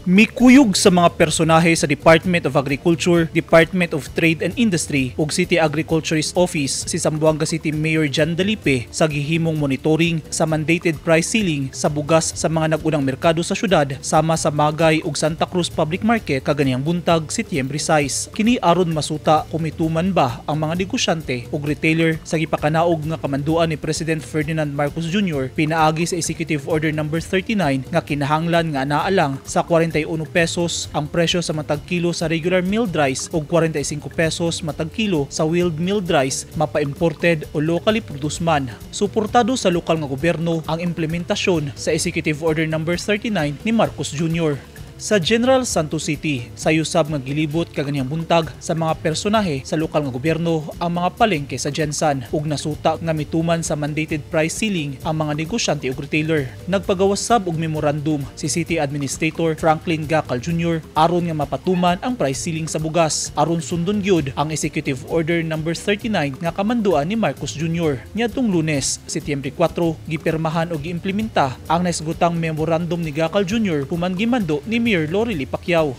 Mikuyog sa mga personahe sa Department of Agriculture, Department of Trade and Industry ug City Agriculturist Office si Zamboanga City Mayor John Dalipe sa gihimong monitoring sa mandated price ceiling sa bugas sa mga nag-unang merkado sa syudad sama sa Magay ug Santa Cruz Public Market kaganihang buntag, Setyembre 6. Kini aron masuta kung mituman ba ang mga negosyante ug retailer sa gipakanaog nga kamanduan ni President Ferdinand Marcos Jr. pinaagi sa Executive Order Number 39 nga kinahanglan nga anaa lang sa 41 pesos ang presyo sa matag kilo sa regular milled rice ug 45 pesos matag kilo sa wheeled milled rice, mapa-imported o locally produced man. Suportado sa lokal nga gobyerno ang implementasyon sa Executive Order Number 39 ni Marcos Jr. Sa General Santos City, sayo sab nga gilibot kaganihang buntag sa mga personahe sa lokal nga gobyerno ang mga palengke sa GenSan ug nasuta nga mituman sa mandated price ceiling ang mga negosyante ug retailer. Nagpagawas sab og memorandum si City Administrator Franklin Gacal Jr. aron nga mapatuman ang price ceiling sa bugas aron sundon gyud ang Executive Order Number 39 nga kamanduan ni Marcos Jr. Niadtong Lunes, Setyembre 4, gipirmahan og giimplementa ang naisgutang memorandum ni Gacal Jr. human gimando ni Mayor Lorelie Pacquiao.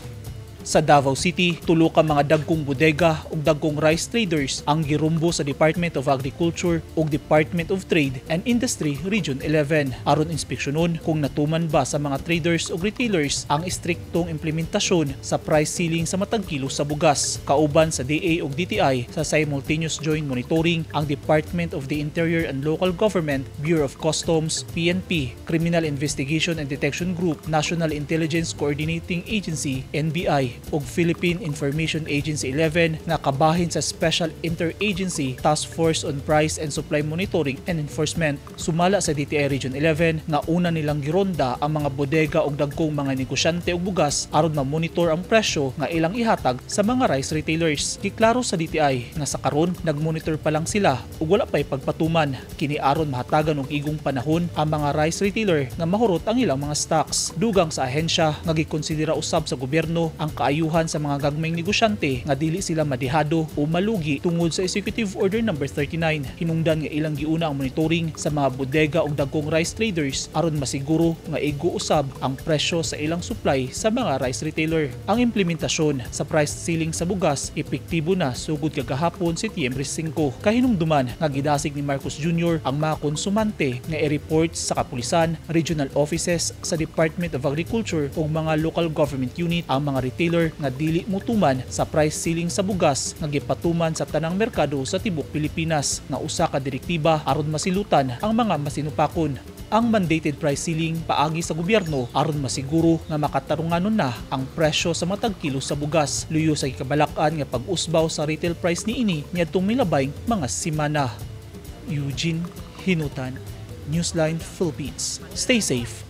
Sa Davao City, tulo ka mga dagkong bodega ug dagkong rice traders ang girumbo sa Department of Agriculture ug Department of Trade and Industry Region 11 aron inspeksyonon kung natuman ba sa mga traders ug retailers ang istriktong implementasyon sa price ceiling sa matag kilo sa bugas. Kauban sa DA ug DTI sa simultaneous joint monitoring ang Department of the Interior and Local Government, Bureau of Customs, PNP, Criminal Investigation and Detection Group, National Intelligence Coordinating Agency, NBI, ug Philippine Information Agency 11 nga kabahin sa Special Interagency Task Force on Price and Supply Monitoring and Enforcement. Sumala sa DTI Region 11 nga una nilang gironda ang mga bodega ug dagkong mga negosyante og bugas aron ma-monitor ang presyo nga ilang ihatag sa mga rice retailers. Giklaro sa DTI nga sa karon nagmonitor pa lang sila ug wala pa'y pagpatuman. Kini aron mahatagan og igong panahon ang mga rice retailer nga mahurot ang ilang mga stocks. Dugang sa ahensya nga gikonsidera usab sa gobyerno ang kaayuhan sa mga gagmayng negosyante nga dili sila madihado o malugi tungod sa Executive Order Number 39. Hinungdan nga ilang giuna ang monitoring sa mga bodega ug dagkong rice traders aron masiguro nga igo usab ang presyo sa ilang supply sa mga rice retailer. Ang implementasyon sa price ceiling sa bugas epektibo na sugod kagahapon, Setyembre 5. Kahinumduman nga gidasig ni Marcos Jr. ang mga konsumante nga i-report sa kapulisan, regional offices sa Department of Agriculture ug mga local government unit ang mga retailer nga dili mutuman sa price ceiling sa bugas nga gipatuman sa tanang merkado sa tibuok Pilipinas nga usa ka direktiba aron masilutan ang mga masinupakon. Ang mandated price ceiling paagi sa gobyerno aron masiguro nga makatarunganon na ang presyo sa matag kilo sa bugas luyo sa gikabalak-an nga pag-usbaw sa retail price niini niadtong milabay mga semana. Eugene Hinutan, Newsline Philippines. Stay safe.